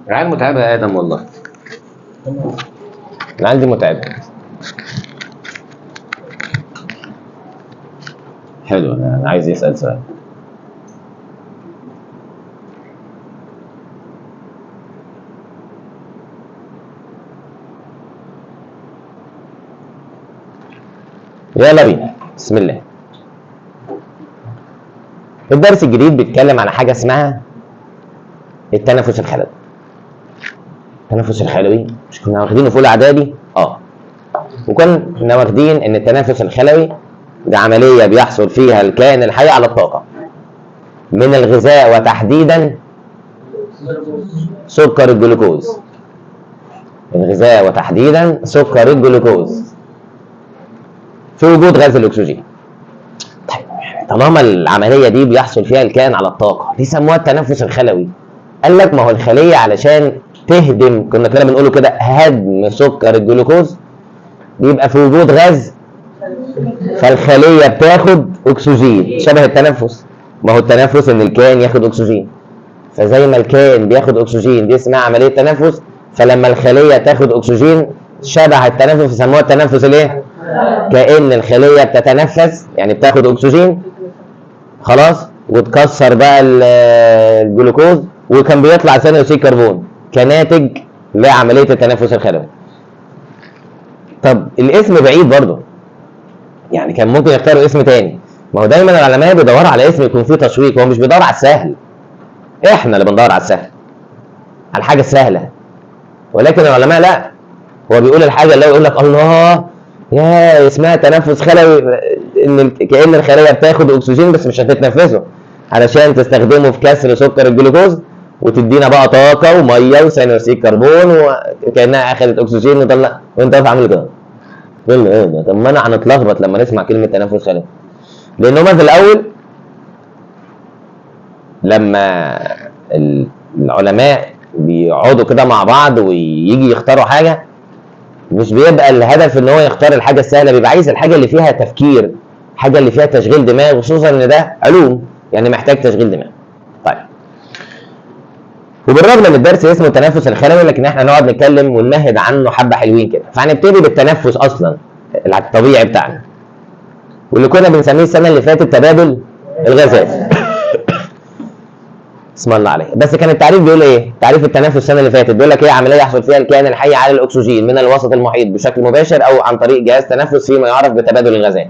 العيال متعبة يا ادم والله، العيال دي متعبة. حلو، انا عايز يسال سؤال. يلا بينا، بسم الله. الدرس الجديد بيتكلم عن حاجة اسمها التنفس الخلوي. التنفس الخلوي مش كنا واخدينه في اولى اعدادي؟ وكنا واخدين ان التنفس الخلوي ده عملية بيحصل فيها الكائن الحي على الطاقة من الغذاء، وتحديدا سكر الجلوكوز. الغذاء وتحديدا سكر الجلوكوز في وجود غاز الاكسجين. طيب طالما العملية دي بيحصل فيها الكائن على الطاقة، ليه سموها التنفس الخلوي؟ قال لك ما هو الخلية علشان تهدم، كنا كده بنقوله كده، هدم سكر الجلوكوز بيبقى في وجود غاز، فالخليه بتاخد اكسجين شبه التنفس. ما هو التنفس ان الكائن ياخد اكسجين، فزي ما الكائن بياخد اكسجين دي اسمها عملية تنفس، فلما الخلية تاخد اكسجين شبه التنفس يسموها التنفس الايه؟ كأن الخلية بتتنفس، يعني بتاخد اكسجين خلاص وتكسر بقى الجلوكوز، وكان بيطلع ثاني اكسيد كربون كناتج لعملية التنفس الخلوي. طب الاسم بعيد برضه، يعني كان ممكن يختاروا اسم تاني. ما هو دايما العلماء بيدوروا على اسم يكون فيه تشويق، هو مش بيدور على السهل، احنا اللي بندور على السهل، على الحاجة السهلة، ولكن العلماء لا، هو بيقول الحاجة اللي هو يقول لك الله يا اسمها تنفس خلوي، ان كأن الخلية بتاخد اكسجين بس مش هتتنفسه علشان تستخدمه في كسر سكر الجلوكوز وتدينا بقى طاقة ومية وثاني اكسيد كربون، وكانها اخذت اكسجين وطلع، وانت واقف عامل كده تقول ايه ده؟ طب ما انا هنتلخبط لما نسمع كلمة تنفس خلوي، لان هما في الاول لما العلماء بيقعدوا كده مع بعض ويجي يختاروا حاجة، مش بيبقى الهدف ان هو يختار الحاجة السهلة، بيبقى عايز الحاجة اللي فيها تفكير، حاجة اللي فيها تشغيل دماغ، خصوصا ان ده علوم يعني محتاج تشغيل دماغ. طيب، وبالرغم ان الدرس اسمه التنفس الخلوي، لكن احنا نقعد نتكلم ونمهد عنه حبه حلوين كده. فهنبتدي بالتنفس اصلا الطبيعي بتاعنا، واللي كنا بنسميه السنة اللي فاتت تبادل الغازات. اسم الله عليه. بس كان التعريف بيقول ايه؟ تعريف التنفس السنة اللي فاتت بيقول لك ايه؟ عملية يحصل فيها الكائن الحي على الاكسجين من الوسط المحيط بشكل مباشر او عن طريق جهاز تنفس فيما يعرف بتبادل الغازات.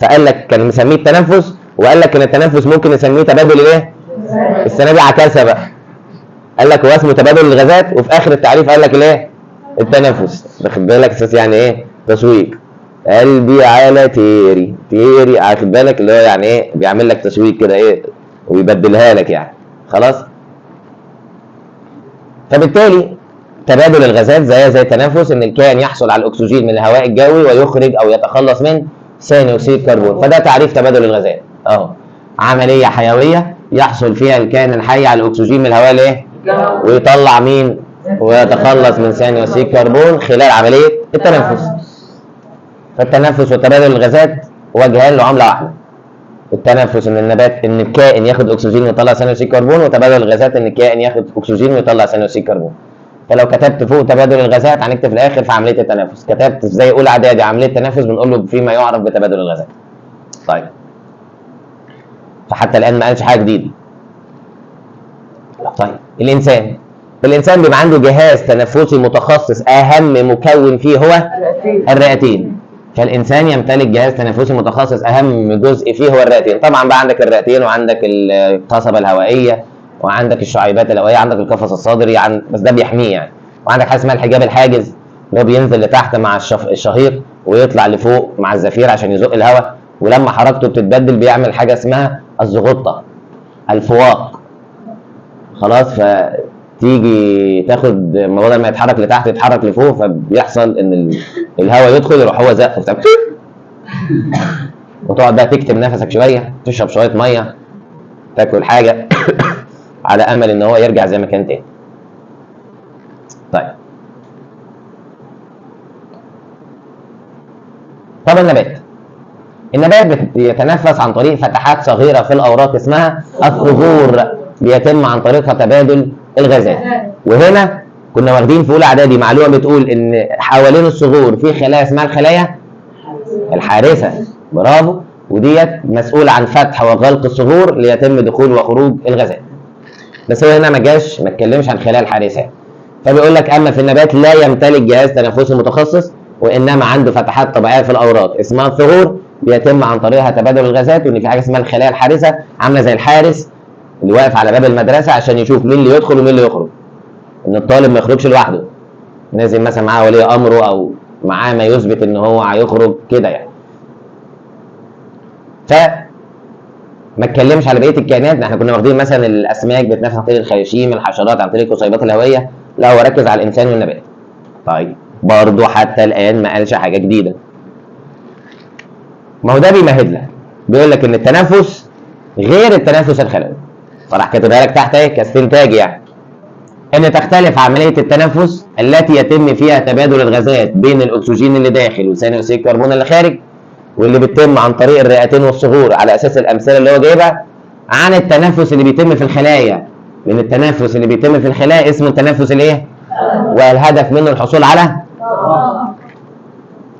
فقال لك كان مسميه التنفس، وقال لك ان التنفس ممكن نسميه تبادل الايه؟ السنة دي عكسها بقى، قال لك هو اسمه تبادل الغازات، وفي اخر التعريف قال لك الايه؟ التنفس. واخد بالك اساس يعني ايه؟ تسويق. قلبي على تيري تيري، واخد بالك اللي هو يعني ايه؟ بيعمل لك تسويق كده ايه ويبدلها لك يعني خلاص. فبالتالي تبادل الغازات زي التنفس، ان الكائن يحصل على الاكسجين من الهواء الجوي ويخرج او يتخلص من ثاني اكسيد كربون. فده تعريف تبادل الغازات اهو، عملية حيوية يحصل فيها الكائن الحي على الاكسجين من الهواء الايه؟ ويطلع مين؟ ويتخلص من ثاني اكسيد كربون خلال عملية التنفس. فالتنفس وتبادل الغازات وجهان لعمله واحدة. التنفس ان النبات ان الكائن ياخد اكسجين ويطلع ثاني اكسيد كربون، وتبادل الغازات ان الكائن ياخد اكسجين ويطلع ثاني اكسيد كربون. فلو كتبت فوق تبادل الغازات هنكتب في الاخر في عملية التنفس، كتبت زي اولى اعدادي عملية التنفس بنقول له فيما يعرف بتبادل الغازات. طيب، فحتى الان ما قالش حاجة جديدة. طيب الانسان بيبقى عنده جهاز تنفسي متخصص، اهم مكون فيه هو الرئتين. فالانسان يمتلك جهاز تنفسي متخصص اهم جزء فيه هو الرئتين. طبعا بقى عندك الرئتين، وعندك القصبة الهوائية، وعندك الشعيبات الهوائية، عندك القفص الصدري، بس ده بيحميه يعني، وعندك حاجة اسمها الحجاب الحاجز اللي هو بينزل لتحت مع الشهيق ويطلع لفوق مع الزفير عشان يزق الهواء، ولما حركته بتتبدل بيعمل حاجة اسمها الزغطه، الفواق. خلاص، فتيجي تاخد بدل ما يتحرك لتحت يتحرك لفوق، فبيحصل ان الهواء يدخل يروح هو زقه، وتقعد بقى تكتم نفسك شوية، تشرب شوية مية، تاكل حاجة على امل ان هو يرجع زي ما كان تاني. طيب، طب النبات بيتنفس عن طريق فتحات صغيرة في الاوراق اسمها الثغور. بيتم عن طريقها تبادل الغازات. وهنا كنا واخدين في اولى اعدادي معلومة بتقول ان حوالين الثغور في خلايا اسمها الخلايا الحارسه، برافو، وديت مسؤولة عن فتح وغلق الثغور ليتم دخول وخروج الغازات. بس هو هنا ما جاش ما اتكلمش عن خلايا الحارسه. فبيقول لك اما في النبات لا يمتلك جهاز تنفسي متخصص، وانما عنده فتحات طبيعية في الاوراق اسمها الثغور بيتم عن طريقها تبادل الغازات، وان في حاجة اسمها الخلايا الحارسه عامله زي الحارس اللي واقف على باب المدرسة عشان يشوف مين اللي يدخل ومين اللي يخرج، ان الطالب ما يخرجش لوحده، لازم مثلا معاه ولي امره او معاه ما يثبت ان هو هيخرج كده يعني. ف ما اتكلمش على بقية الكائنات، احنا كنا واخدين مثلا الاسماك بتنفس عن طريق الخياشيم، الحشرات عن طريق القصيبات الهوائية، لا هو ركز على الانسان والنبات. طيب برضه حتى الان ما قالش حاجة جديدة. ما هو ده بيمهد لك، بيقول لك ان التنفس غير التنفس الخلوي، فراح كاتبها لك تحت ايه كاستنتاج يعني، ان تختلف عملية التنفس التي يتم فيها تبادل الغازات بين الاكسجين اللي داخل وثاني اكسيد الكربون اللي خارج، واللي بتتم عن طريق الرئتين والصغور على اساس الامثلة اللي هو جايبها، عن التنفس اللي بيتم في الخلايا، لان التنفس اللي بيتم في الخلايا اسمه التنفس الايه؟ والهدف منه الحصول على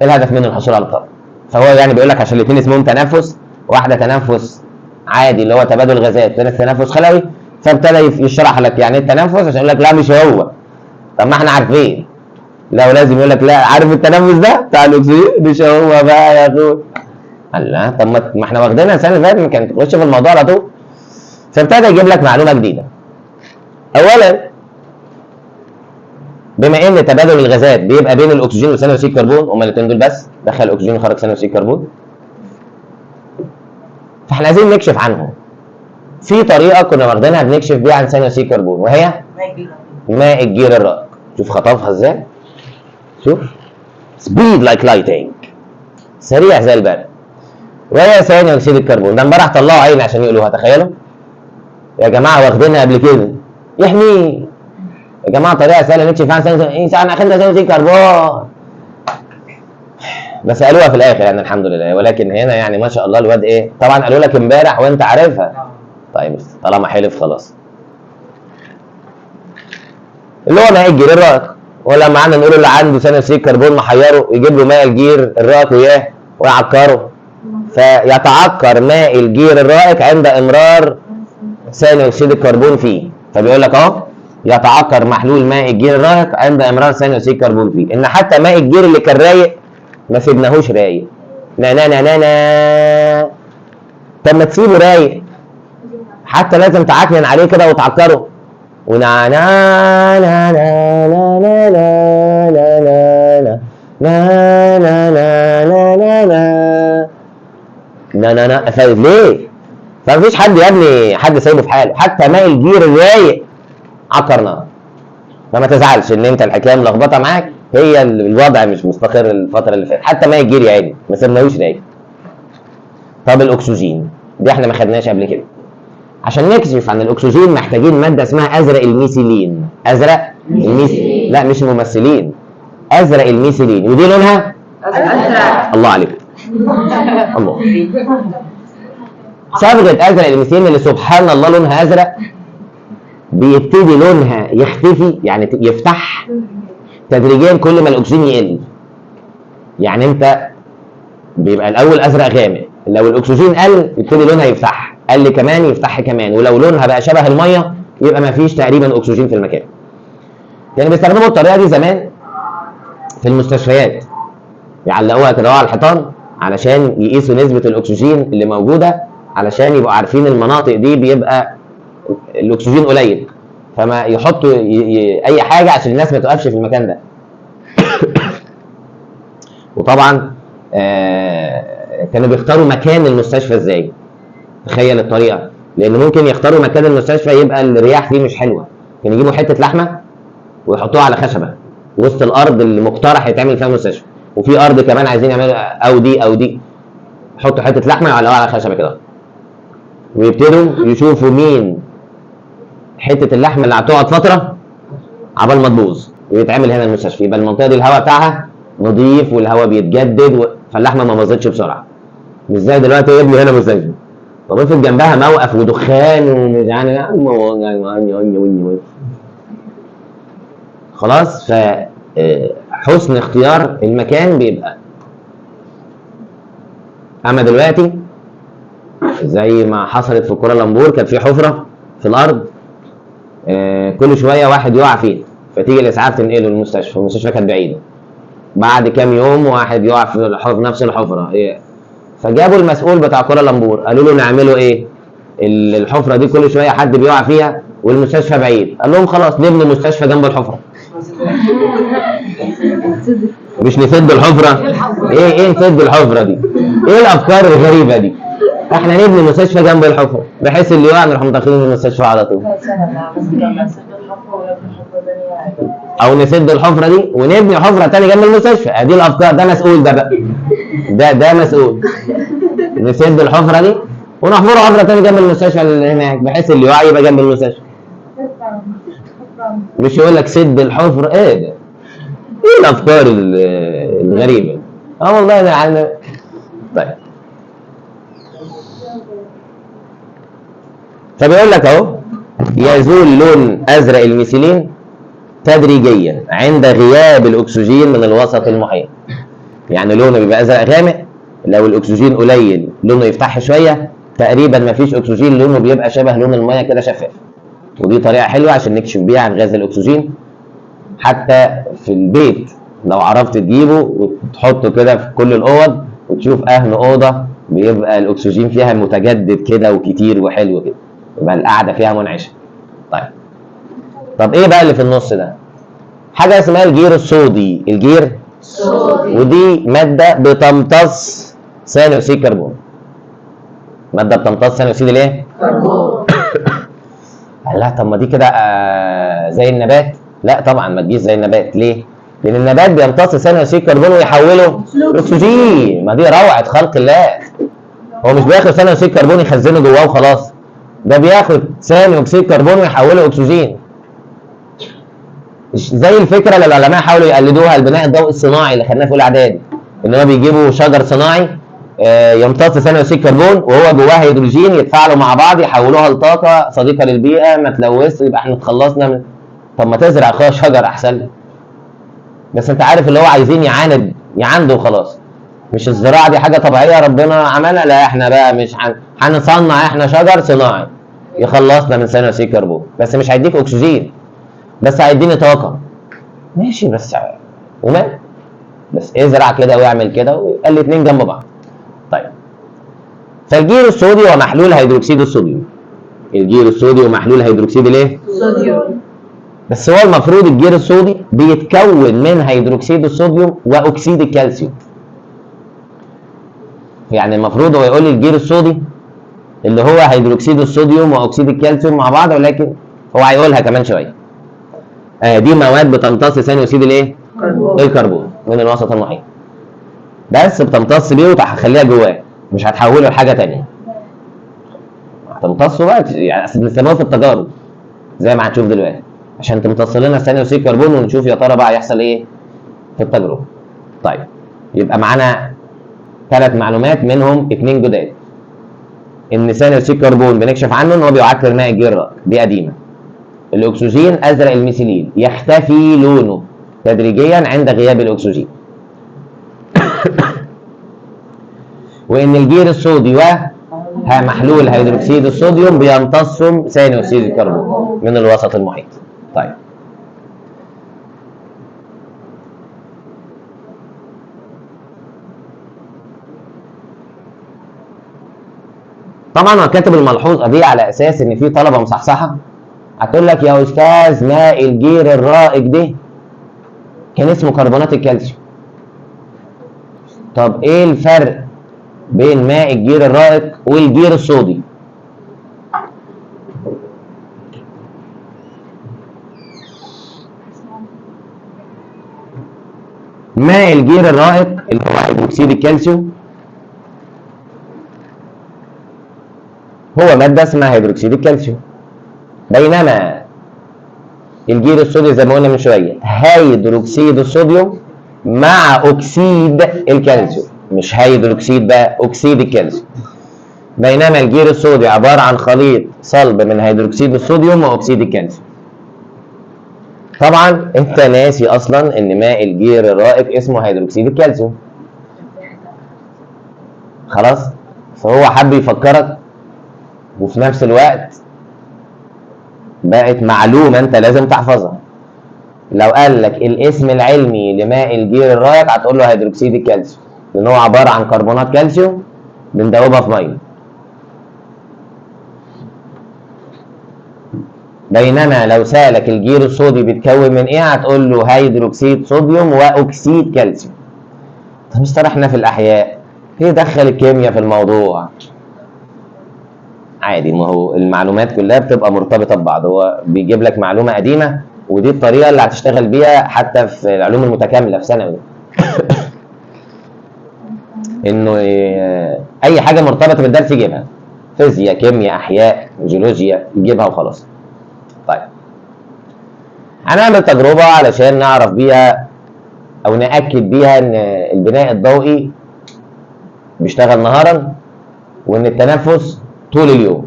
الهدف منه الحصول على الطاقة. فهو يعني بيقول لك عشان الاثنين اسمهم تنفس، واحدة تنفس عادي اللي هو تبادل غازات، ثاني تنفس خلوي، فابتدى يشرح لك يعني ايه التنفس عشان يقول لك لا مش هو. طب ما احنا عارفين، لا ولازم يقول لك لا عارف التنفس ده بتاع الاكسجين مش هو بقى يا اخوي. الله، طب ما احنا واخدينها السنة اللي فاتت، كانت تخش في الموضوع على طول. فابتدى يجيب لك معلومة جديدة. اولا بما ان تبادل الغازات بيبقى بين الاكسجين وثاني اكسيد الكربون، هما الاثنين دول بس، دخل اكسجين وخرج ثاني اكسيد الكربون، فاحنا عايزين نكشف عنهم. في طريقه كنا واخدينها بنكشف بيها عن ثاني اكسيد الكربون، وهي ماء الجير الرائق. شوف خطفها ازاي، شوف speed like lightning، سريع زي البرق. وهي ثاني اكسيد الكربون ده امبارح طلعوا عين عشان يقولوها، تخيلوا يا جماعة واخدينها قبل كده. يحمي يا جماعة طريقه سهلة نكشف عن ثاني ايه، احنا اخدنا ثاني اكسيد الكربون، بس قالوها في الاخر يعني الحمد لله. ولكن هنا يعني ما شاء الله الواد ايه، طبعا قالوا لك امبارح وانت عارفها. طيب طالما حلف خلاص. اللي هو ماء الجير الرائق، ولما قعدنا نقول اللي عنده ثاني اكسيد كربون محيره يجيب له ماء الجير الرائق وياه ويعكره، فيتعكر ماء الجير الرائق عند امرار ثاني اكسيد الكربون فيه. فبيقول لك اهو يتعكر محلول ماء الجير الرائق عند امرار ثاني اكسيد الكربون فيه، ان حتى ماء الجير اللي كان رايق ما سيبناهوش رايق. نا نا نا نا نا، طب ما تسيبه رايق، حتى لازم تعكنن عليه كده وتعكره. ونا نا نا نا نا نا نا نا نا نا نا نا نا نا نا نا نا نا. ليه؟ فمفيش حد يا ابني حد سايبه في حاله، حتى ماء الجير الرايق عكرناه. فما تزعلش ان انت الحكاية ملخبطة معاك، هي الوضع مش مستقر الفترة اللي فاتت، حتى ماء الجير يا عيني ما سيبناهوش رايق. طب الاكسجين دي احنا ما خدناش قبل كده. عشان نكشف عن الاكسجين محتاجين مادة اسمها ازرق الميثيلين. ازرق الميثيلين، لا مش الممثلين، ازرق الميثيلين، ودي لونها ازرق. الله عليكم الله. صبغة ازرق الميثيلين اللي سبحان الله لونها ازرق، بيبتدي لونها يختفي يعني يفتح تدريجيا كل ما الاكسجين يقل. يعني انت بيبقى الاول ازرق غامق، لو الاكسجين قل يبتدي لونها يفتح، قل كمان يفتح كمان، ولو لونها بقى شبه المية يبقى ما فيش تقريبا اكسجين في المكان. يعني بيستخدموا الطريقة دي زمان في المستشفيات، يعلقوها كده على الحيطان علشان يقيسوا نسبه الاكسجين اللي موجودة، علشان يبقوا عارفين المناطق دي بيبقى الاكسجين قليل، فما يحطوا اي حاجة عشان الناس ما تقفش في المكان ده. وطبعا كانوا بيختاروا مكان المستشفى ازاي؟ تخيل الطريقة، لان ممكن يختاروا مكان المستشفى يبقى الرياح فيه مش حلوة، كانوا يجيبوا حتة لحمه ويحطوها على خشبه وسط الارض اللي مقترح يتعمل فيها مستشفى، وفي ارض كمان عايزين يعملوا او دي او دي، يحطوا حتة لحمه ويعلقوها على خشبه كده، ويبتدوا يشوفوا مين حتة اللحمة اللي هتقعد فترة عبال ما تبوظ ويتعمل هنا المستشفى، يبقى المنطقة دي الهواء بتاعها نظيف والهواء بيتجدد فاللحمه ما باظتش بسرعة. مش زي دلوقتي يبني هنا مستشفى. طب افرض جنبها موقف ودخان ومش يعني خلاص. ف حسن اختيار المكان بيبقى. اما دلوقتي زي ما حصلت في كوالالمبور، كان في حفره في الارض، كل شوية واحد يقع فيها، فتيجي الاسعاف تنقله المستشفى، والمستشفى كانت بعيدة. بعد كام يوم واحد يقع في نفس الحفرة، فجابوا المسؤول بتاع كوالالمبور قالوا له نعمله ايه؟ الحفرة دي كل شوية حد بيقع فيها والمستشفى بعيد. قال لهم خلاص نبني مستشفى جنب الحفرة. مش نسد الحفرة؟ ايه نسد الحفرة دي؟ ايه الافكار الغريبة دي؟ احنا نبني مستشفى جنب الحفرة بحيث اللي يقع نروح مدخلينه المستشفى على طول. او نسد الحفرة دي ونبني حفره ثانية جنب المستشفى. ادي الافكار. ده مسؤول، ده بقى ده مسؤول. نسد الحفرة دي ونحفر حفره ثانية جنب المستشفى اللي هناك بحيث اللي يقع يبقى جنب المستشفى. مش يقول لك سد الحفرة. ايه ده؟ ايه الافكار الغريبة؟ والله انا طيب. فبيقول لك اهو يزول لون ازرق الميثيلين تدريجيا عند غياب الاكسجين من الوسط المحيط. يعني لونه بيبقى ازرق غامق، لو الاكسجين قليل لونه يفتح شوية، تقريبا ما فيش اكسجين لونه بيبقى شبه لون المية كده شفاف. ودي طريقه حلوة عشان نكشف بيها عن غاز الاكسجين حتى في البيت، لو عرفت تجيبه وتحطه كده في كل الاوض وتشوف اهل اوضة بيبقى الاكسجين فيها متجدد كده وكتير وحلو كده، يبقى القعدة فيها منعشه. طيب طب ايه بقى اللي في النص ده؟ حاجة اسمها الجير الصودي. الجير الصودي، ودي مادة بتمتص ثاني اكسيد كربون. مادة بتمتص ثاني اكسيد الايه؟ كربون. لا طب ما دي كده زي النبات. لا طبعا ما تجيش زي النبات. ليه؟ لان النبات بيمتص ثاني اكسيد كربون ويحوله لاكسجين. ما دي روعه خلق الله. هو مش بياخد ثاني اكسيد كربون يخزنه جواه وخلاص، ده بياخد ثاني اكسيد كربون ويحوله اكسجين. زي الفكرة اللي العلماء حاولوا يقلدوها، البناء الضوئي الصناعي اللي خدناه في اولى اعدادي، ان هو بيجيبوا شجر صناعي يمتص ثاني اكسيد كربون وهو جواه هيدروجين، يتفاعلوا مع بعض يحولوها لطاقة صديقه للبيئة ما تلوث، يبقى احنا اتخلصنا من. طب ما تزرع خلاص شجر احسن لك. بس انت عارف اللي هو عايزين يعاندوا وخلاص. مش الزراعة دي حاجة طبيعية ربنا عملها، لا احنا بقى مش هنصنع احنا شجر صناعي يخلصنا من ثاني اكسيد كربون، بس مش هيديك اكسجين، بس هيديني طاقة. ماشي بس ومال، بس ازرع كده واعمل كده ويبقى الاثنين جنب بعض. طيب فالجير الصودي هو محلول هيدروكسيد الصوديوم. الجير الصودي ومحلول هيدروكسيد الايه؟ صوديوم. بس هو المفروض الجير الصودي بيتكون من هيدروكسيد الصوديوم واكسيد الكالسيوم. يعني المفروض هو يقول لي الجير الصودي اللي هو هيدروكسيد الصوديوم واكسيد الكالسيوم مع بعض، ولكن هو هيقولها كمان شوية. دي مواد بتمتص ثاني اكسيد الايه؟ كربون. الكربون من الوسط المحيط، بس بتمتص بيه وتخليها جواه، مش هتحوله لحاجة ثانية. هتمتصه بقى، يعني اصل بنستخدمه في التجارب زي ما هنشوف دلوقتي، عشان تمتص لنا ثاني اكسيد كربون ونشوف يا ترى بقى يحصل ايه في التجربة. طيب يبقى معانا 3 معلومات منهم 2 جداد. ان ثاني اكسيد كربون بنكشف عنه ان هو بيعكر ماء الجير، دي قديمة. الاكسجين ازرق الميثيلين يختفي لونه تدريجيا عند غياب الاكسجين. وان الجير الصودي ومحلول هيدروكسيد الصوديوم بيمتصهم ثاني اكسيد الكربون من الوسط المحيط. طيب طبعا هو كاتب الملحوظة دي على اساس ان في طلبه مصحصحه هتقول لك يا استاذ ماء الجير الرائج ده كان اسمه كربونات الكالسيوم. طب ايه الفرق بين ماء الجير الرائق والجير الصودي؟ ماء الجير الرائق اللي هو هيدروكسيد الكالسيوم هو مادة اسمها هيدروكسيد الكالسيوم، بينما الجير الصودي زي ما قلنا من شوية هيدروكسيد الصوديوم مع اكسيد الكالسيوم، مش هيدروكسيد بقى، اكسيد الكالسيوم. بينما الجير الصودي عبارة عن خليط صلب من هيدروكسيد الصوديوم واكسيد الكالسيوم. طبعا انت ناسي اصلا ان ماء الجير الرائق اسمه هيدروكسيد الكالسيوم. خلاص؟ فهو حب يفكرك، وفي نفس الوقت بقت معلومة انت لازم تحفظها. لو قال لك الاسم العلمي لماء الجير الرائق هتقول له هيدروكسيد الكالسيوم، لان هو عبارة عن كربونات كالسيوم بندوبها في مية. بينما لو سالك الجير الصودي بيتكون من ايه هتقول له هيدروكسيد صوديوم واكسيد كالسيوم. طب مستر احنا في الاحياء ايه دخل الكيمياء في الموضوع؟ عادي، ما هو المعلومات كلها بتبقى مرتبطة ببعض. هو بيجيب لك معلومة قديمة، ودي الطريقة اللي هتشتغل بيها حتى في العلوم المتكاملة في ثانوي. انه اي حاجة مرتبطة بالدرس يجيبها، فيزياء، كيمياء، احياء، جيولوجيا، يجيبها وخلاص. طيب هنعمل تجربه علشان نعرف بيها او ناكد بيها ان البناء الضوئي بيشتغل نهارا وان التنفس طول اليوم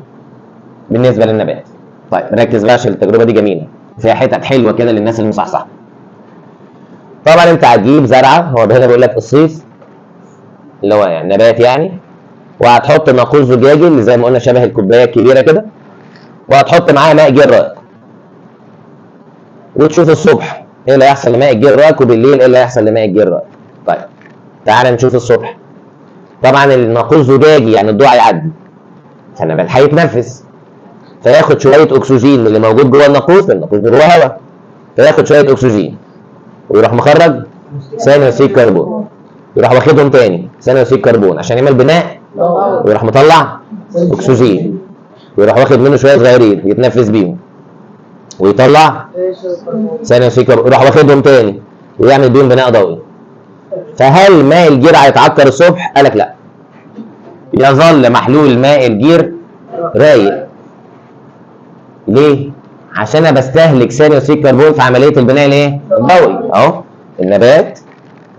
بالنسبة للنبات. طيب ركز بقى عشان التجربة دي جميلة، فيها حتت حلوة كده للناس المصحصحه. طبعا انت هتجيب زرعه، هو هنا بيقول لك الصيف اللي هو يعني نبات يعني، وهتحط ناقوس زجاجي اللي زي ما قلنا شبه الكوباية الكبيرة كده، وهتحط معاها ماء جير رائق، وتشوف الصبح ايه اللي هيحصل لماء الجير الرائق وبالليل ايه اللي هيحصل لماء الجير الرائق. طيب تعال نشوف الصبح. طبعا الناقوس زجاجي يعني الضوء هيعدي، فالنبات هيتنفس، فياخد شوية اكسجين من اللي موجود جوه الناقوس، لان الناقوس جوه هواء، فياخد شوية اكسجين ويروح مخرج ثاني اكسيد كربون، يروح واخدهم تاني ثاني اكسيد كربون عشان يعمل بناء، ويروح مطلع اكسجين، ويروح واخد منه شوية صغيرين يتنفس بيهم ويطلع ثاني اكسيد كربون، يروح واخدهم تاني ويعمل بيهم بناء ضوئي. فهل ماء الجير هيتعكر الصبح؟ قالك لا، يظل محلول ماء الجير رايق. ليه؟ عشان انا بستهلك ثاني اكسيد كربون في عملية البناء الايه؟ الضوئي. اهو النبات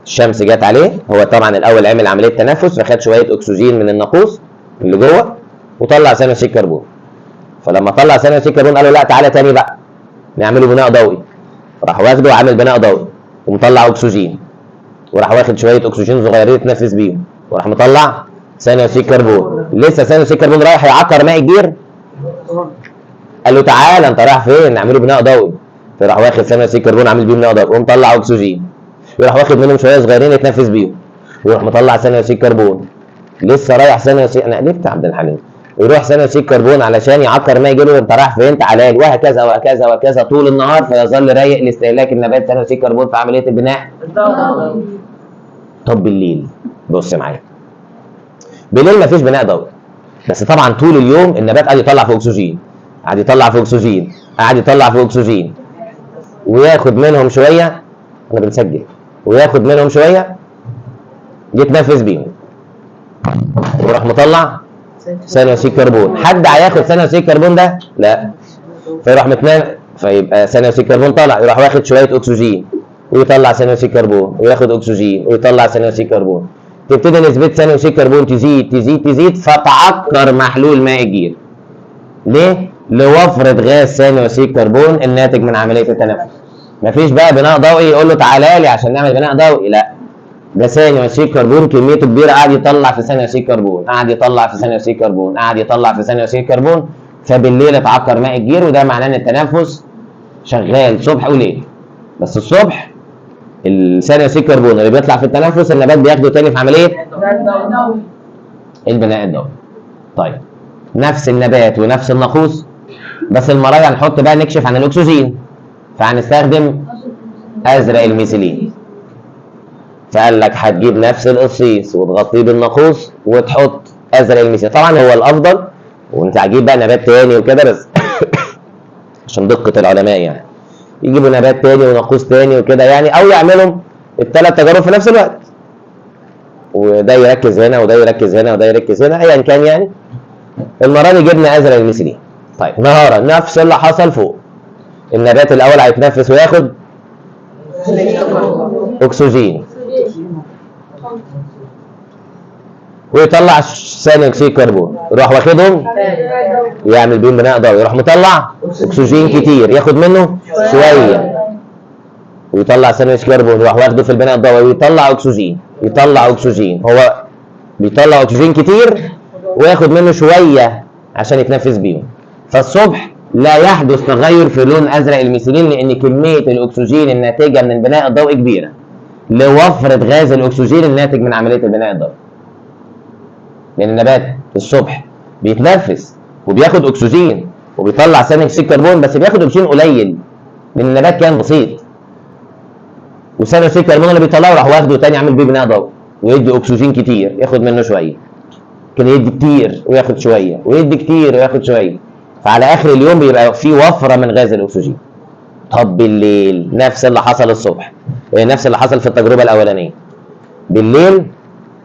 الشمس جت عليه، هو طبعا الاول عمل عملية تنفس فخد شوية اكسجين من الناقوس اللي جوه وطلع ثاني اكسيد كربون. فلما طلع ثاني اكسيد كربون قالوا لا تعالى تاني بقى نعمله بناء ضوئي، راح واخده وعامل بناء ضوئي ومطلع اكسجين، وراح واخد شوية اكسجين صغيرين يتنفس بيهم، وراح مطلع ثاني اكسيد كربون. لسه ثاني اكسيد كربون رايح يعكر ماء الجير، قال له تعالى انت رايح فين؟ نعمله بناء ضوئي. فراح واخد ثاني اكسيد كربون عامل بيه بناء ضوئي ومطلع اكسجين، ويروح واخد منهم شوية صغيرين يتنفس بيهم، ويروح مطلع ثاني اكسيد كربون. لسه رايح ثاني اكسيد، انا قلبت عبد الحليم، ويروح ثاني اكسيد كربون علشان يعكر ماء الجير، انت رايح فين؟ تعالى لي، وهكذا وهكذا وهكذا طول النهار. فيظل رايق لاستهلاك النبات ثاني اكسيد كربون في عملية البناء. طب بالليل بص معايا، بالليل مفيش بناء ضوئي، بس طبعا طول اليوم النبات قاعد يطلع في اكسجين، قاعد يطلع في اكسجين، قاعد يطلع في اكسجين، وياخد منهم شوية، احنا بنسجل، وياخد منهم شوية يتنفس بيهم، ويروح مطلع ثاني اكسيد كربون. حد هياخد ثاني اكسيد كربون ده؟ لا. فيروح متنام، فيبقى ثاني اكسيد كربون طلع، يروح واخد شوية اكسجين ويطلع ثاني اكسيد كربون، وياخد اكسجين ويطلع ثاني اكسيد كربون. تبتدي نسبه ثاني اكسيد كربون تزيد تزيد تزيد، فتعكر محلول ماء الجير. ليه؟ لوفرة غاز ثاني اكسيد كربون الناتج من عملية التنفس. مفيش بقى بناء ضوئي يقول له تعالى لي عشان نعمل بناء ضوئي، لا، ده ثاني اكسيد كربون كميته كبيرة قاعد يطلع في ثاني اكسيد كربون، قاعد يطلع في ثاني اكسيد كربون، قاعد يطلع في ثاني اكسيد كربون، فبالليل اتعكر ماء الجير. وده معناه ان التنفس شغال صبح وليل، بس الصبح الثاني اكسيد كربون اللي بيطلع في التنفس النبات بياخده تاني في عملية البناء الضوئي. طيب نفس النبات ونفس الناقوس، بس المرة دي هنحط بقى نكشف عن الاكسجين، فهنستخدم ازرق الميثيلين. فقال لك هتجيب نفس القصيص وتغطيه بالناقوس وتحط ازرق الميثيلين. طبعا هو الافضل، وانت هتجيب بقى نبات تاني وكده، بس عشان دقه العلماء يعني يجيبوا نبات تاني وناقوس تاني وكده يعني، او يعملوا الثلاث تجارب في نفس الوقت، وده يركز هنا وده يركز هنا وده يركز هنا، ايا كان يعني. المرة دي جبنا ازرق الميثيلين. طيب نهارا نفس اللي حصل فوق، النبات الاول هيتنفس وياخد اكسجين، ويطلع ثاني اكسيد كربون، يروح واخدهم يعمل بيهم بناء ضوئي، يروح مطلع اكسجين كتير ياخد منه شوية، ويطلع ثاني اكسيد كربون، يروح واخده في البناء الضوئي ويطلع اكسجين، يطلع اكسجين، هو بيطلع اكسجين كتير وياخد منه شوية عشان يتنفس بيهم. فالصبح لا يحدث تغير في لون ازرق الميثيلين لان كمية الاكسجين الناتجة من البناء الضوئي كبيرة لوفره غاز الاكسجين الناتج من عملية البناء الضوئي. لان النبات الصبح بيتنفس وبياخد اكسجين وبيطلع ثاني اكسيد كربون، بس بياخد اكسجين قليل لان النبات كان بسيط، وثاني اكسيد كربون اللي بيطلعه راح واخده تاني عامل بيه بناء ضوئي ويدي اكسجين كتير ياخد منه شوية، كان يدي كتير وياخد شوية، ويدي كتير وياخد شوية، فعلى اخر اليوم بيبقى في وفرة من غاز الاكسجين. طب بالليل نفس اللي حصل الصبح، نفس اللي حصل في التجربة الاولانية، بالليل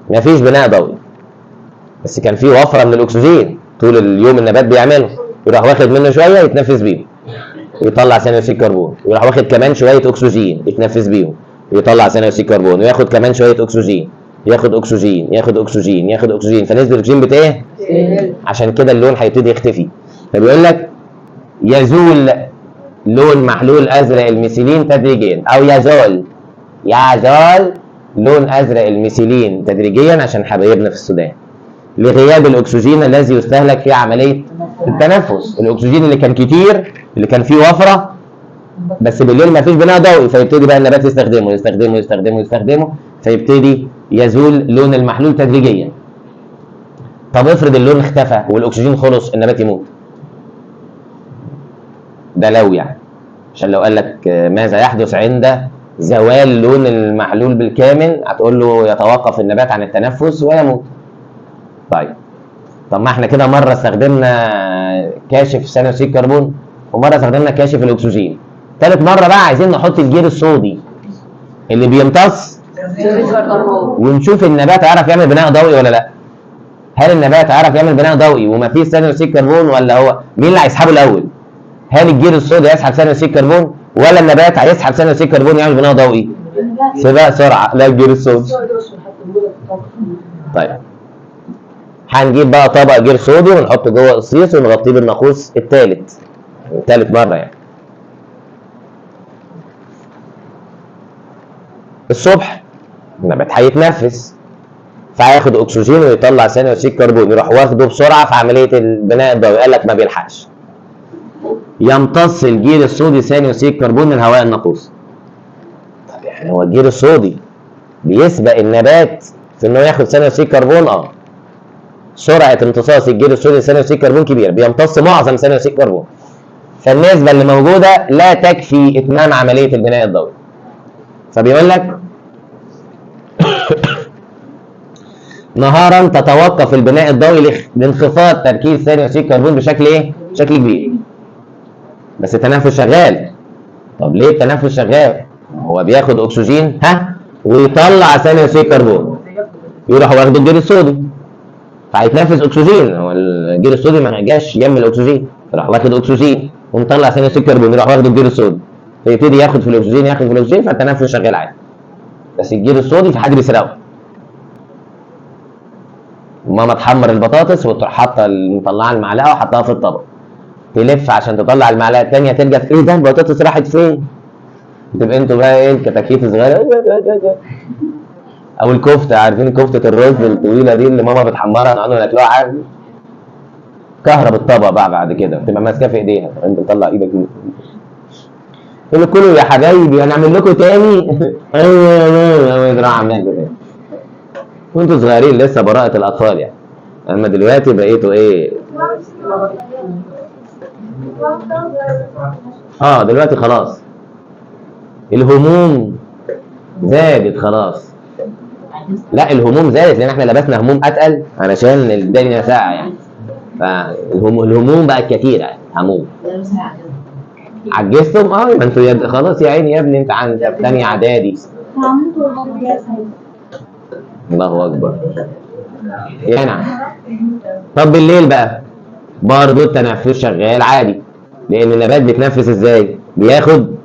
مفيش بناء ضوئي بس كان في وفرة من الاكسجين طول اليوم النبات بيعمله، يروح واخد منه شوية يتنفس بيه ويطلع ثاني اكسيد كربون، ويروح واخد كمان شوية اكسجين يتنفس بيهم ويطلع ثاني اكسيد كربون، وياخد كمان شوية اكسجين، ياخد اكسجين، ياخد اكسجين، ياخد اكسجين، فنسبة الاكسجين بت ايه؟ عشان كده اللون هيبتدي يختفي. فبيقول لك يزول لون محلول ازرق الميثيلين تدريجيا، او يزول لون ازرق الميثيلين تدريجيا عشان حبايبنا في السودان، لغياب الاكسجين الذي يستهلك في عملية التنفس. الاكسجين اللي كان كتير، اللي كان فيه وفرة، بس بالليل ما فيش بناء ضوئي، فيبتدي بقى النبات يستخدمه يستخدمه يستخدمه يستخدمه، فيبتدي يزول لون المحلول تدريجيا. طب افرض اللون اختفى والاكسجين خلص، النبات يموت. ده لو يعني، عشان لو قال لك ماذا يحدث عند زوال لون المحلول بالكامل، هتقول له يتوقف النبات عن التنفس ويموت. طيب، طب ما احنا كده مرة استخدمنا كاشف ثاني اكسيد كربون، ومرة استخدمنا كاشف الاكسجين، ثالث مرة بقى عايزين نحط الجير الصودي اللي بيمتص، ونشوف النبات هيعرف يعمل بناء ضوئي ولا لا. هل النبات هيعرف يعمل بناء ضوئي وما فيش ثاني اكسيد كربون، ولا هو مين اللي هيسحبه الاول؟ هل الجير الصودي هيسحب ثاني اكسيد كربون، ولا النبات هيسحب ثاني اكسيد كربون يعمل بناء ضوئي؟ سباق سرعة، لا الجير الصودي. طيب هنجيب بقى طبق جير صودي ونحطه جوه قصيص ونغطيه بالناقوس الثالث، ثالث مرة يعني. الصبح النبات هيتنفس، فهياخد اكسجين ويطلع ثاني اكسيد كربون، يروح واخده بسرعة في عملية البناء الضوئي، قال لك ما بيلحقش. يمتص الجير الصودي ثاني اكسيد كربون من هواء الناقوس. طب يعني هو الجير الصودي بيسبق النبات في انه ياخد ثاني اكسيد كربون؟ سرعة امتصاص الجير الصودي ثاني اكسيد كربون كبيرة، بيمتص معظم ثاني اكسيد كربون، فالنسبه اللي موجودة لا تكفي اتمام عملية البناء الضوئي. فبيقول لك نهارا تتوقف البناء الضوئي لانخفاض تركيز ثاني اكسيد كربون بشكل ايه؟ بشكل كبير. بس التنفس شغال. طب ليه التنفس شغال؟ هو بياخد اكسجين ها ويطلع ثاني اكسيد كربون، يروح واخد الجير الصودي فهيتنفس اكسجين، هو الجير الصودي ما جاش جنب الاكسجين، راح واخد اكسجين ومطلع ثاني اكسيد كربون، يروح واخد الجير الصودي، فيبتدي ياخد في الاكسجين ياخد في الاكسجين، فالتنفس شغال عادي. بس الجير الصودي في حد بيسرقه. ماما تحمر البطاطس وتروح حاطه مطلعه المعلقة وحطها في الطبق، تلف عشان تطلع المعلقة الثانية، ترجع ايه ده البطاطس راحت فين؟ تبقى انتوا بقى ايه الكتاكيت الصغيرة او الكفتة، عارفين كفته الرز الطويلة دي اللي ماما بتحمرها نقعدوا ناكلوها عادي. كهرب الطبق بقى بعد كده تبقى ماسكاه في ايديها، انت تطلع ايدك تقول له كلوا يا حبايبي هنعمل لكم تاني. ايوه عاملين كده وانتوا صغيرين لسه براءة الاطفال يعني، اما دلوقتي بقيتوا ايه؟ دلوقتي خلاص الهموم زادت خلاص. لا الهموم زادت لان احنا لبسنا هموم اتقل علشان الدنيا ساقعه يعني، فالهموم بقت كتيرة يعني. هموم عجزتم؟ ما انتوا خلاص يا عيني يا ابني انت عندك ثانية اعدادي. الله اكبر يا نعم. طب بالليل بقى برضه التنفس شغال عادي، لان النبات بيتنفس ازاي؟ بياخد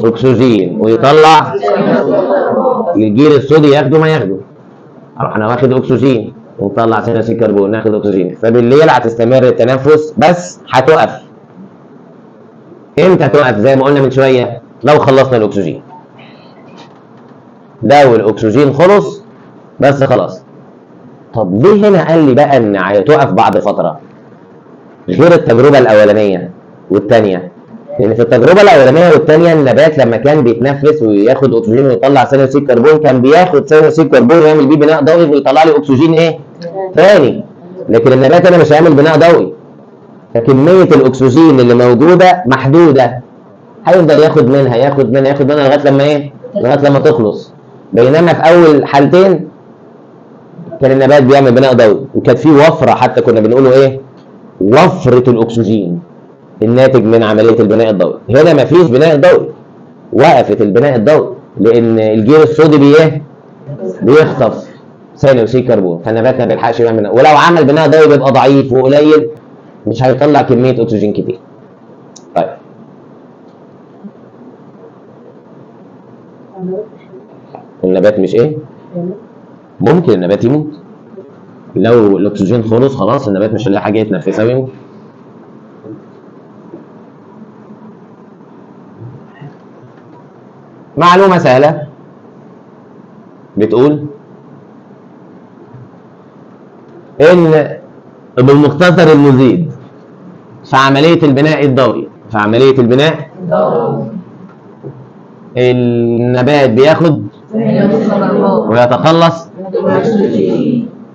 اكسجين ويطلع الجير الصودي، ياخده ما ياخده. اروح انا واخد اكسجين ونطلع ثاني اكسيد كربون، ناخد اكسجين. فبالليل هتستمر التنفس بس هتقف. امتى تقف؟ زي ما قلنا من شوية، لو خلصنا الاكسجين. لو الاكسجين خلص بس خلاص. طب ليه هنا قال لي بقى ان هتقف بعد فترة غير التجربة الاولانية والثانية؟ لان في التجربة الاولانية والثانية النبات لما كان بيتنفس وياخد اكسجين ويطلع ثاني اكسيد كربون، كان بياخد ثاني اكسيد كربون ويعمل بيه بناء ضوئي ويطلع لي اكسجين ايه؟ ثاني. لكن النبات انا مش هيعمل بناء ضوئي، فكميه الاكسجين اللي موجودة محدودة، هيفضل ياخد منها ياخد منها ياخد منها لغاية لما ايه؟ لغاية لما تخلص. بينما في اول حالتين كان النبات بيعمل بناء ضوئي وكانت فيه وفرة، حتى كنا بنقوله ايه؟ وفرة الاكسجين الناتج من عملية البناء الضوئي. هنا مفيش بناء ضوئي، وقفت البناء الضوئي لان الجير الصودي بي بيخطف ثاني اكسيد كربون، فالنبات ما بيلحقش يعمل بناء، ولو عمل بناء ضوئي بيبقى ضعيف وقليل، مش هيطلع كمية اكسجين كتير. طيب النبات مش ايه؟ ممكن النبات يموت لو الاكسجين خلص، خلاص النبات مش هيلاقي حاجة يتنفسها ويموت. معلومة سهلة بتقول ان بالمختصر المزيد في عملية البناء الضوئي، في عملية البناء النبات بياخد ويتخلص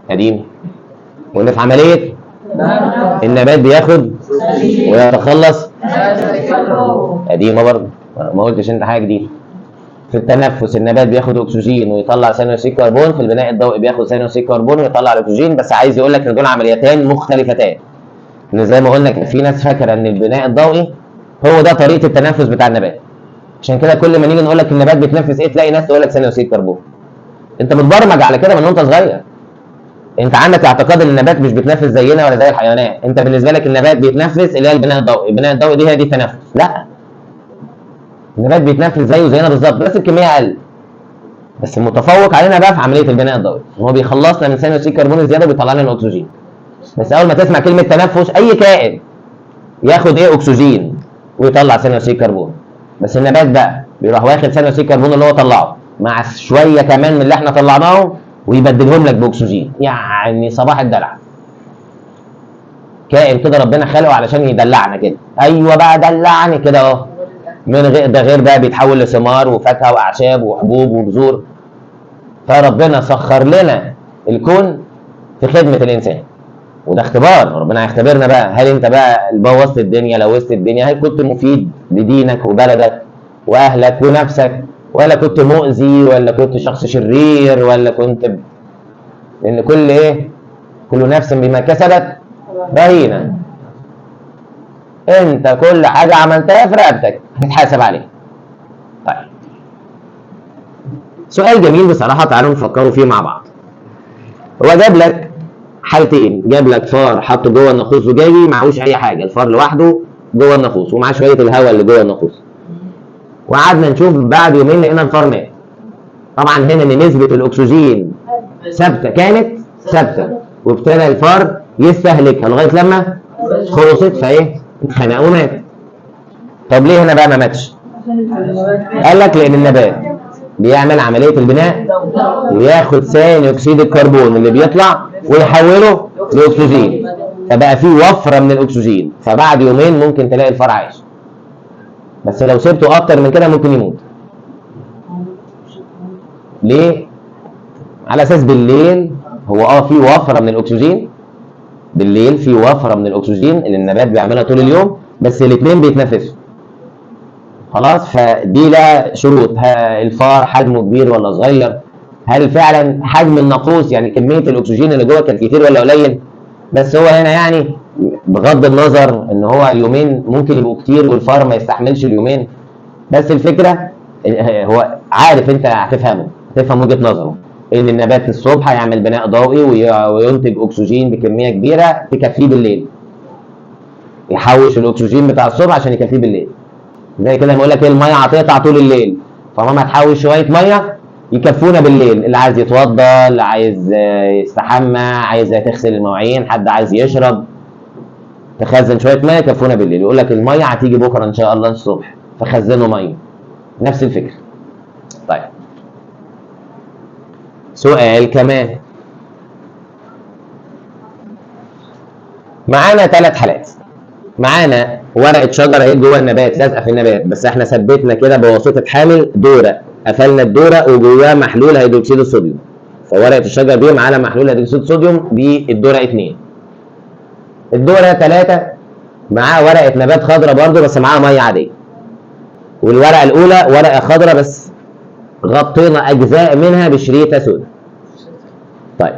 قديم، وان في عملية النبات بياخد ويتخلص قديمة برضه، ما قلتش انت حاجة جديدة. في التنفس النبات بياخد اكسجين ويطلع ثاني اكسيد كربون، في البناء الضوئي بياخد ثاني اكسيد كربون ويطلع الاكسجين. بس عايز يقول لك ان دول عمليتين مختلفتين، ان زي ما قلنا كان في ناس فاكره ان البناء الضوئي هو ده طريقه التنفس بتاع النبات، عشان كده كل ما نيجي نقول لك النبات بيتنفس ايه تلاقي ناس تقول لك ثاني اكسيد كربون. انت متبرمج على كده من وانت صغير، انت عندك اعتقاد ان النبات مش بيتنفس زينا ولا زي الحيوانات، انت بالنسبة لك النبات بيتنفس اللي هي البناء الضوئي، البناء الضوئي دي هي دي التنفس. لا، النبات بيتنفس زيه زينا بالظبط بس بكمية اقل، بس متفوق علينا بقى في عملية البناء الضوئي، هو بيخلصنا من ثاني اكسيد كربون الزيادة وبيطلع لنا الاكسجين. بس اول ما تسمع كلمة تنفس اي كائن ياخد ايه؟ اكسجين ويطلع ثاني اكسيد كربون. بس النبات بقى بيروح واخد ثاني اكسيد كربون اللي هو طلعه مع شوية كمان من اللي احنا طلعناه ويبدلهم لك باكسجين، يعني صباح الدلع. كائن كده ربنا خلقه علشان يدلعنا كده، ايوه بقى دلعني كده اهو. من غير ده غير بقى بيتحول لثمار وفاكهة واعشاب وحبوب وبذور. فربنا سخر لنا الكون في خدمة الانسان، وده اختبار، ربنا هيختبرنا بقى، هل انت بقى بوظت الدنيا لوثت الدنيا، هل كنت مفيد لدينك وبلدك واهلك ونفسك، ولا كنت مؤذي، ولا كنت شخص شرير، ولا كنت لان كل ايه؟ كل نفس بما كسبت رهينة. انت كل حاجة عملتها في رقبتك هتتحاسب عليها. طيب سؤال جميل بصراحة، تعالوا نفكروا فيه مع بعض. هو جاب لك حالتين، جاب لك فار حطه جوه الناقوس زجاجي معهوش اي حاجة، الفار لوحده جوه الناقوس ومعاه شوية الهواء اللي جوه الناقوس، وقعدنا نشوف بعد يومين لقينا الفار مات. طبعا هنا ان نسبه الاكسجين ثابتة، كانت ثابتة، وابتدى الفار يستهلكها لغاية لما خلصت، فايه؟ اتخنق ومات. طب ليه هنا بقى ما ماتش؟ قال لك لان النبات بيعمل عملية البناء وياخد ثاني اكسيد الكربون اللي بيطلع ويحوله لاكسجين، فبقى فيه وفرة من الاكسجين، فبعد يومين ممكن تلاقي الفار عايش. بس لو سبته اكتر من كده ممكن يموت. ليه؟ على اساس بالليل هو في وفرة من الاكسجين، بالليل في وفرة من الاكسجين اللي النبات بيعملها طول اليوم، بس الاثنين بيتنفسوا. خلاص، فدي لها شروط، الفار حجمه كبير ولا صغير؟ هل فعلا حجم الناقوس يعني كمية الاكسجين اللي جوه كان كتير ولا قليل؟ بس هو هنا يعني بغض النظر ان هو يومين ممكن يبقوا كتير والفار ما يستحملش اليومين، بس الفكرة هو عارف، انت هتفهمه، هتفهم وجهه نظره ان النبات الصبح هيعمل بناء ضوئي وينتج اكسجين بكمية كبيرة تكفيه بالليل، يحوش الاكسجين بتاع الصبح عشان يكفيه بالليل. زي كده لما يقول لك ايه، المية هتقطع طول الليل، فماما تحوش شوية مية يكفونا بالليل، اللي عايز يتوضى، اللي عايز يستحمى، عايز تغسل المواعين، حد عايز يشرب، تخزن شوية مية يكفونا بالليل. يقول لك المية هتيجي بكره ان شاء الله الصبح، فخزنوا مية. نفس الفكرة. طيب سؤال كمان، معانا 3 حالات. معانا ورقة شجرة اهي جوه النبات، لازقه في النبات، بس احنا ثبتنا كده بواسطة حامل دوره، قفلنا الدورة وجواه محلول هيدروكسيد الصوديوم، فورقه الشجرة دي معانا محلول هيدروكسيد الصوديوم دي الدورة 2. الدورة 3 معاه ورقة نبات خضراء برضو بس معاها مية عادية. والورقة الاولى ورقة خضراء بس غطينا اجزاء منها بشريطه سوداء. طيب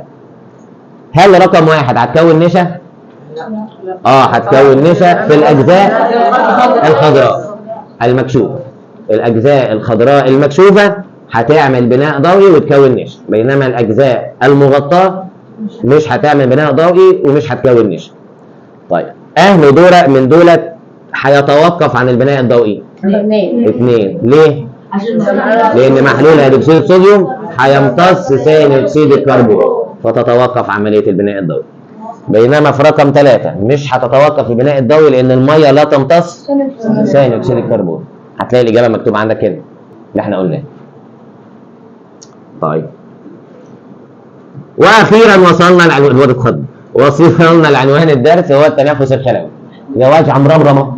هل رقم 1 هتكون نشا؟ هتكون نشا في الاجزاء الخضراء المكشوفه. الاجزاء الخضراء المكشوفه هتعمل بناء ضوئي وتكون نشا، بينما الاجزاء المغطاه مش هتعمل بناء ضوئي ومش هتكون نشا. طيب اهل دوره من دولت هيتوقف عن البناء الضوئي؟ 2. ليه؟ لان محلول هيدروكسيد الصوديوم هيمتص ثاني اكسيد الكربون فتتوقف عملية البناء الضوئي. بينما في رقم 3 مش هتتوقف البناء الضوئي لان المية لا تمتص ثاني اكسيد الكربون. هتلاقي الاجابة مكتوبة عندك كده اللي احنا قلناه. طيب واخيرا وصلنا لعنوان وصلنا لعنوان الدرس، هو التنفس الخلوي. جواز عمرمرمه،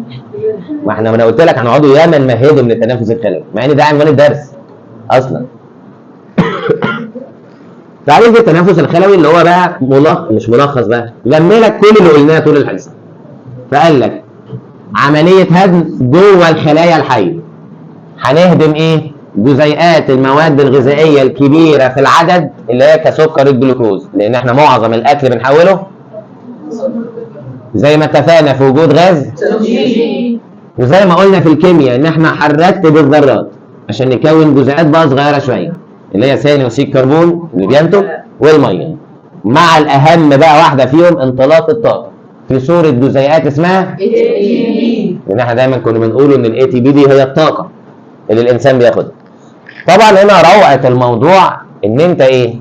ما احنا ما انا قلت لك هنقعدوا ياما نمهدوا من التنفس الخلوي، مع ان ده عنوان الدرس اصلا. تعريف التنفس الخلوي اللي هو بقى مش ملخص بقى، لم لك كل اللي قلناه طول الحصة. فقال لك عملية هدم جوه الخلايا الحية. هنهدم ايه؟ جزيئات المواد الغذائية الكبيرة في العدد اللي هي كسكر الجلوكوز، لان احنا معظم الاكل بنحوله زي ما اتفقنا في وجود غاز، وزي ما قلنا في الكيمياء ان احنا هنرتب الذرات عشان نكون جزيئات بقى صغيرة شوية اللي هي ثاني اكسيد كربون اللي بينتج والمية، مع الاهم بقى واحدة فيهم انطلاق الطاقة في صوره جزيئات اسمها ATP. لان احنا دايما كنا بنقول ان ال ATP دي هي الطاقة اللي الانسان بياخدها. طبعا هنا روعه الموضوع ان انت ايه؟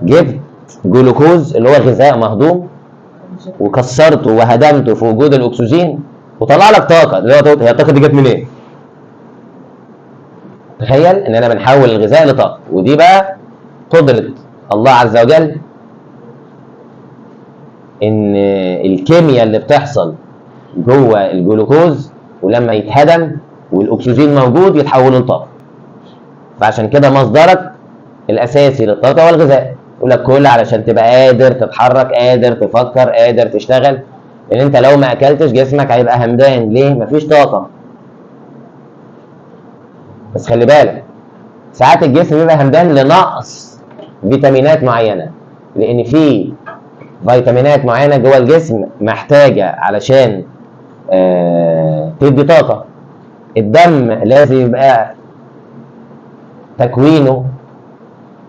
جبت جلوكوز اللي هو غذاء مهضوم وكسرته وهدمته في وجود الاكسجين وطلع لك طاقة، اللي هو هي الطاقة دي جت منين؟ إيه؟ تخيل ان انا بنحول الغذاء لطاقة، ودي بقى قدره الله عز وجل ان الكيمياء اللي بتحصل جوه الجلوكوز ولما يتهدم والاكسجين موجود يتحولوا لطاقة. فعشان كده مصدرك الاساسي للطاقة هو الغذاء. يقول لك كل علشان تبقى قادر تتحرك، قادر تفكر، قادر تشتغل، لان انت لو ما اكلتش جسمك هيبقى همدان. ليه؟ مفيش طاقة. بس خلي بالك ساعات الجسم بيبقى همدان لنقص فيتامينات معينة، لان في فيتامينات معينة جوه الجسم محتاجه علشان تدي طاقة. الدم لازم يبقى تكوينه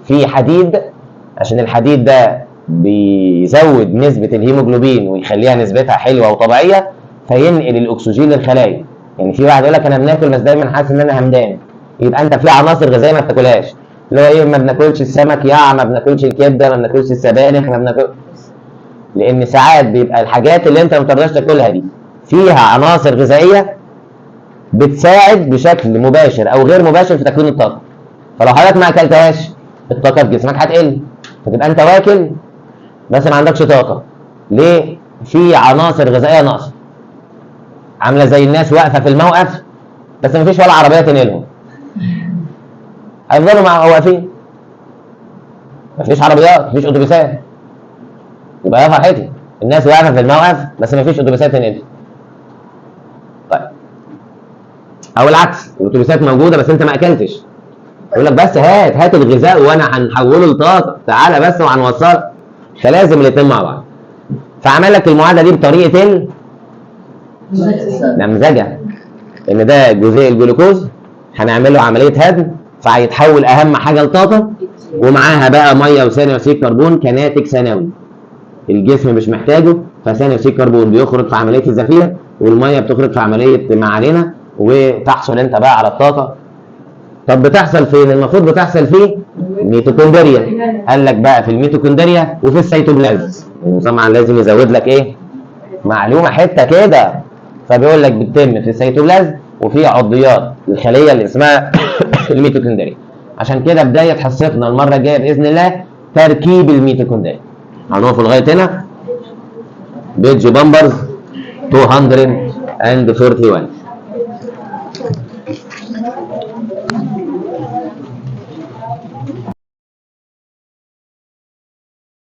فيه حديد، عشان الحديد ده بيزود نسبة الهيموجلوبين ويخليها نسبتها حلوة وطبيعية، فينقل الأكسجين للخلايا. يعني في واحد يقول لك أنا بناكل بس دايما حاسس إن أنا همدان، يبقى أنت في عناصر غذائية ما بتاكلهاش، اللي هو إيه؟ ما بناكلش السمك يا ما بناكلش الكبدة، ما بناكلش السبانخ، ما بناكل، لأن ساعات بيبقى الحاجات اللي أنت ما بترضاش تاكلها دي فيها عناصر غذائية بتساعد بشكل مباشر أو غير مباشر في تكوين الطاقة. فلو حضرتك ما أكلتهاش الطاقة في جسمك هتقل، فتبقى أنت واكل بس ما عندكش طاقة. ليه؟ في عناصر غذائية ناقصة. عاملة زي الناس واقفة في الموقف بس ما فيش ولا عربية تنقلهم، هيفضلوا مع واقفين، ما فيش عربيات، ما فيش أتوبيسات. يبقى يا فرحتي الناس واقفة في الموقف بس ما فيش أتوبيسات تنقلهم. طيب أو العكس، الأتوبيسات موجودة بس أنت ما أكلتش، يقول لك بس هات هات الغذاء وانا هنحوله لطاقة، تعالى بس وهنوصلك. فلازم الاثنين مع بعض. فعمل لك المعادلة دي بطريقة نمذجه، ان ده جزيء الجلوكوز هنعمله عملية هدم فهيتحول اهم حاجة لطاقة، ومعاها بقى مية وثاني اكسيد كربون كناتج ثانوي الجسم مش محتاجه، فثاني اكسيد كربون بيخرج في عملية الزفير والمية بتخرج في عملية ما علينا، وتحصل انت بقى على الطاقة طب بتحصل فين؟ المفروض بتحصل في الميتوكوندريا. قال لك بقى في الميتوكوندريا وفي السيتوبلازم. طبعا لازم يزود لك ايه؟ معلومة حتة كده. فبيقول لك بتتم في السيتوبلازم وفي عضيات الخلية اللي اسمها الميتوكوندريا. عشان كده بداية حصتنا المرة الجاية باذن الله تركيب الميتوكوندريا. هنقف لغاية هنا. page numbers 241.